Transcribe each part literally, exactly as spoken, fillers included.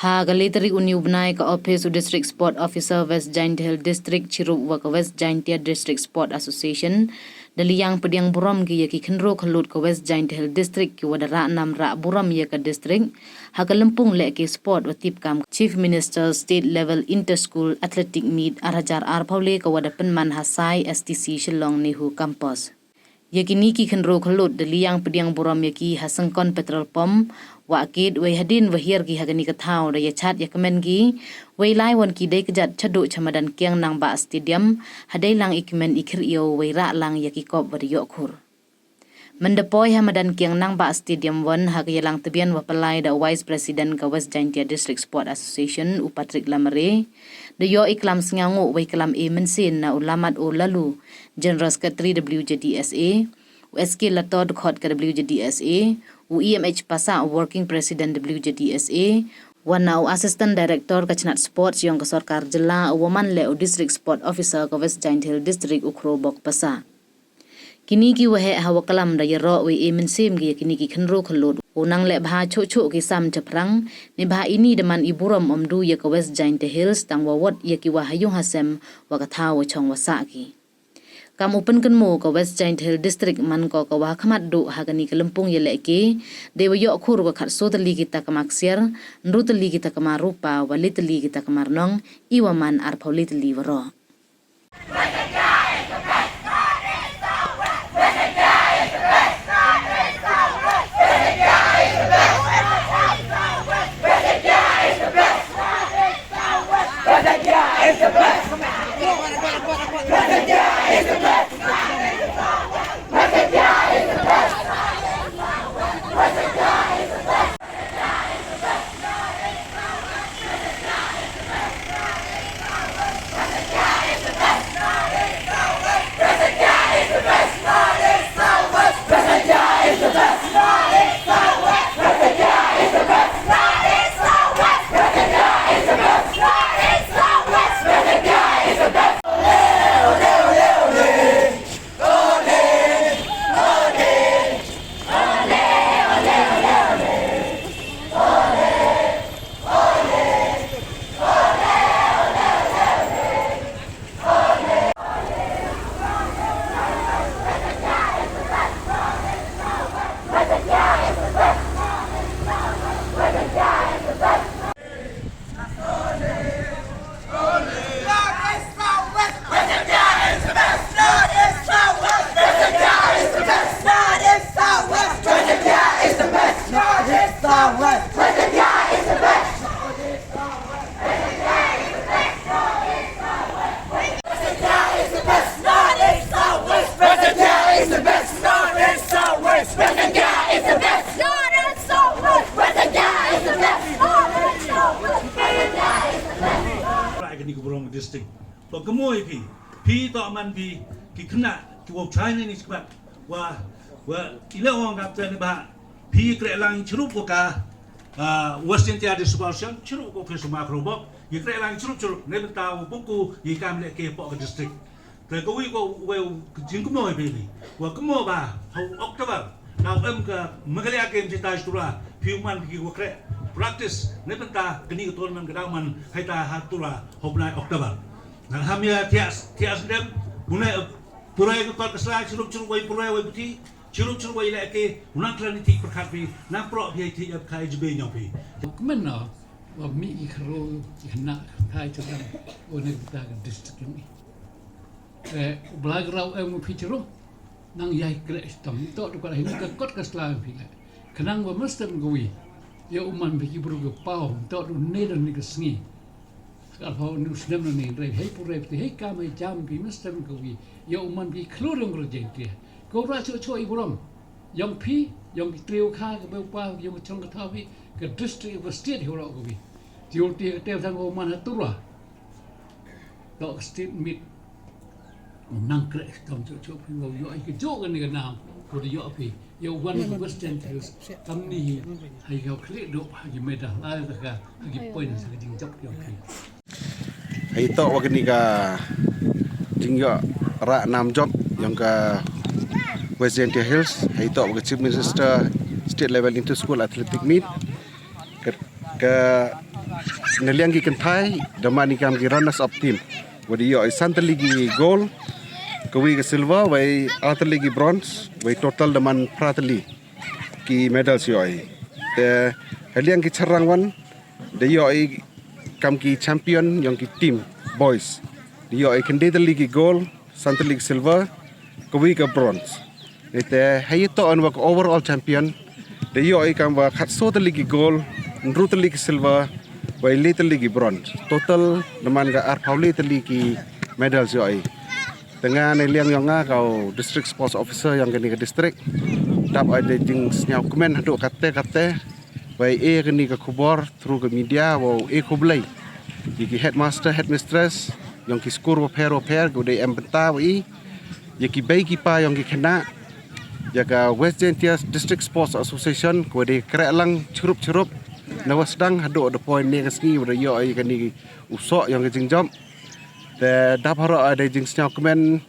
Ha ka le tarik u ni u bnai ka office u District Sport Officer West Jaintia Hills District chirup wa ka West Jaintia District Sport Association da liang pdiang burom ki ya ki khynroo khyllood ka West Jaintia Hills District ki wa da rah nam rah burom ya ka district ha ka lympung leh ki sport wa tip kam Chief Minister State Level Inter School Athletic Meet ar hajar arphaw le ka wa da pynman ha Sai S T C Shillong NEHU Campus. Ya kini ki khynroo khyllood da liang pdiang burom ya ki ha sengkon petrol pump, wa akit wei hadien wa hiar ki ha kani ka thaw da ya chat ya kmen ki, wei lai wan ki dei kjat chadooh cha madan kiang Nangbah Stadium, hadei lang i kmen i khyriew wei rah lang ya ki kop wa da yoh khur. Mynda poi ha madan kiang Nangbah Stadium wan ha ka yalang tbian wa pynlai da u Vice President ka West Jaintia District Sport Association u Patrick Lamare, da yoh i klam sngewngooh wei klam e mynsiem na u Lamat O Laloo, General Secretary W J D S A, u S K Lator dkhot ka W J D S A, u E M H Passah Working President W J D S A, wa na u Assistant Director ka chnat Sports yong ka sorkar jylla u wa man leh u District Sport Officer ka West Jaintia Hills District u Khrobok Passah. Kini ki waheh ha wa klam da yaroh wei e mynsiem ki ya kini ki khynroo khyllood u nang leh bha chooh chooh ki sam chaphrang, neibha ini da man i burom ym du ya ka West Jaintia Hills tang wa wot ya ki wa ha yung ha sem wa ka thaw wa chong wa sah ki. Kam u pynkynmoo ka West Jaintia Hills District man ko ka wa ha khmat dooh ha kani ka lympung ya leh ki, dei wa yoh khur ka khatsoo tylli ki takma ksiar, ynru tylli ki takma rupa, wa le tylli ki takma rnong, i wa man arphaw le tylli waroh. Kani ka burom district. Wa kynmoo i phi. Phi toh man phi ki khynnah ki wow chai ni ni chikbat. Wa, wa, i leh ong kap te neibha. Phi kreh lang chirup wa ka, ah, West Jaintia District Council, chirup ko phi suma Khrobok. I kreh lang chirup chirup. Neibynta wa buku i kam leh ke poh ka district. Te ka wi ko wei u jingkynmoo i phi ni. Wa kynmoo ba, ha u October, daw em ka Meghalaya Games hei ta Tura, phi u man phi ki wa kreh practice, neibynta kani ka tournament ka daw man hei ta ha Tura, ha u bnai October. Nga ham ya thiah, thiah sdem, pune, purai ka kot ka sla, chirup chirup wei purai wei puthi, chirup chirup wei leh ke, u nang klan i thik pyrkhat phi, nang proh phi hei thik ap khai jibe nyong phi. Kmen na, wa mih ki khroo, ki khynnah, khai chadang, o neibynta ka district yong i. Eh, u Blai ka raw em u phi chirup, nang yai kreh chitom. Toh tu ka hi ka kot ka sla phi leh. Khnang wa mynstep ka wi. Yow man phi ki bru ka paw, toh tu ne don ni ka sngi. Ka phaw ni u snem na ni, rei hei pu rei phi, hei kam hei jam phi mynstep ka wi. Yow man phi khlur yong ka Jaintia. Ko ra chooh chooh i burom. Yong phi, yong ki triew kha ka beu pa, yong ka chong ka thaw phi, ka district, ka state hi u rah ka wi. Ti u ti ka tew thang ko man ha Tura. Toh ka state meet. Nang kreh chitom chooh chooh phi wow yoh i ka jooh kani ka nam. Ko da yoh phi. Yow wan ka West Jaintia Hills. Kamni hi. Hei ka khlieh dooh ha ki medal. Lai ta ka ha ki points ha ki jingjop yong phi. Hei toh wa kani ka jingyoh rah nam jop yong ka West Jaintia Hills. Hei toh wa ka Chief Minister State Level Inter School Athletic Meet. Ka, ka Naliang ki kynthai da man i kam ki runners up team, wa da yoh i san tylli ki gold, kawi ka silver, wei ar tylli ki bronze, wei total da man phra tylli ki medals yoh i. Te haliang ki chynrang wan da yoh i kam ki champion yong ki team boys, da yoh i khyndai tylli ki gold, san tylli ki silver, kawi ka bronze. Neite hei yatoh wa ka overall champion da yoh i kam wa khatsoo tylli ki gold, ynru tylli ki silver, wei le tylli ki bronze. Total da man ka arphaw le tylli ki medals yoh i. Te nga naliang yong nga ka u District Sports Officer yong kani ka district, dap ai da jingsñiaw kmen hadooh katte katte, wei e kani ka khubor through ka media, wow e khublei ya ki headmaster, headmistress yong ki skur wapher wapher, ki wa da em bynta wa i, ya ki bei ki pa yong ki khynnah, ya ka West Jaiñtia District Sports Association, ki wa da krehlang chirup chirup, na wa sdang hadooh da poi ne ka sngi wa da yoh i kani u soh yong ka jingjop. Te dap haroh ai da jingsñiaw kmen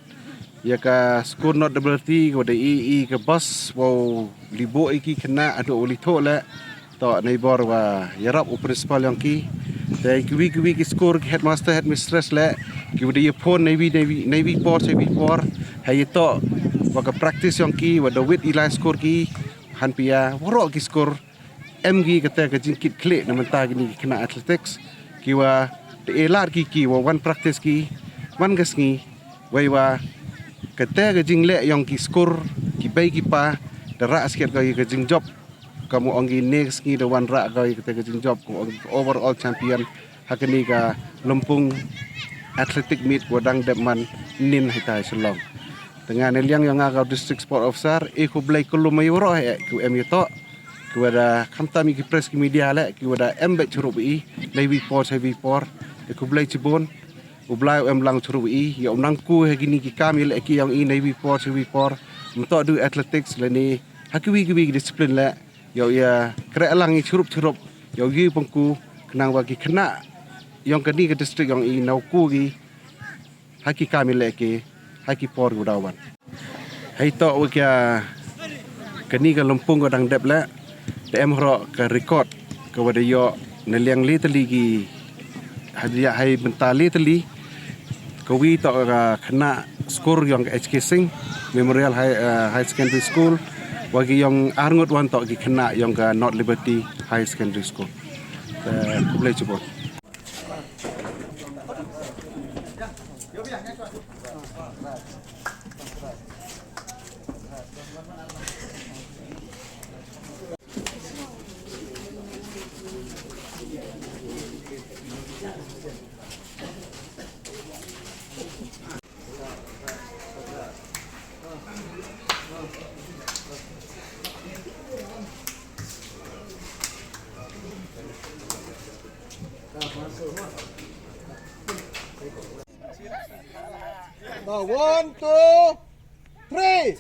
ya ka skur North Liberty, ki wa da e i ka bus, wow li booh i ki khynnah hadooh wa li thoh le. Toh neibor wa yarap u principal yong ki. Te kiwi kiwi ki skur, ki headmaster, headmistress le, ki wa da ya phone neiwi neiwi, neiwi por cheiwi por, hei yatoh wa ka practice yong ki, wa da wit i lai skur ki, hanpia waroh ki skur em ki katte ka jingkit khlieh na bynta kini ki khynnah athletics, ki wa da e lad ki ki wa wan practice ki man ka sngi, wei wa katte ka jingleh yong ki skur, ki bei ki pa, da rah skhiat ko ya ka jingjop. Kam wa ong ki, ne ka sngi da wan rah ko ya katte ka jingjop, kam wa ong ki, overall champion ha kani ka Lympung Athletic Meet wa dang dep man nin hei tai Shillong. Te nga naliang yong nga ka u District Sport Officer, e khublei khublum ya waroh eh ki wa em yatoh, ki wa da khamtam ya ki press, ki media le, ki wa da em beit chirup i neiwi por cheiwi por. E khublei chibun. U Blai u em lang chirup i, ya u nang ku ha kini ki kam yalehke yong i neiwi por cheiwi por, ym toh du athletics lane ha kiwi kiwi ki discipline le, ya u ya krehlang i chirup chirup, ya u ya pynku, khnang wa ki khynnah yong kani ka district yong i na u ku ki ha ki kam yalehke ha ki por ki wa daw wan. Hei toh wa ka kani ka lympung ka dang dep le, te em haroh ka record ka wa da yoh naliang le tylli ki, ha ya hei bynta le tylli. Kawi toh ka khynnah skur yong ka H K Singh Memorial High, eh, High Secondary School, wa ki yong arngut wan toh ki khynnah yong ka North Liberty High Secondary School. Eh, khublei chibun. Now, one, two, three.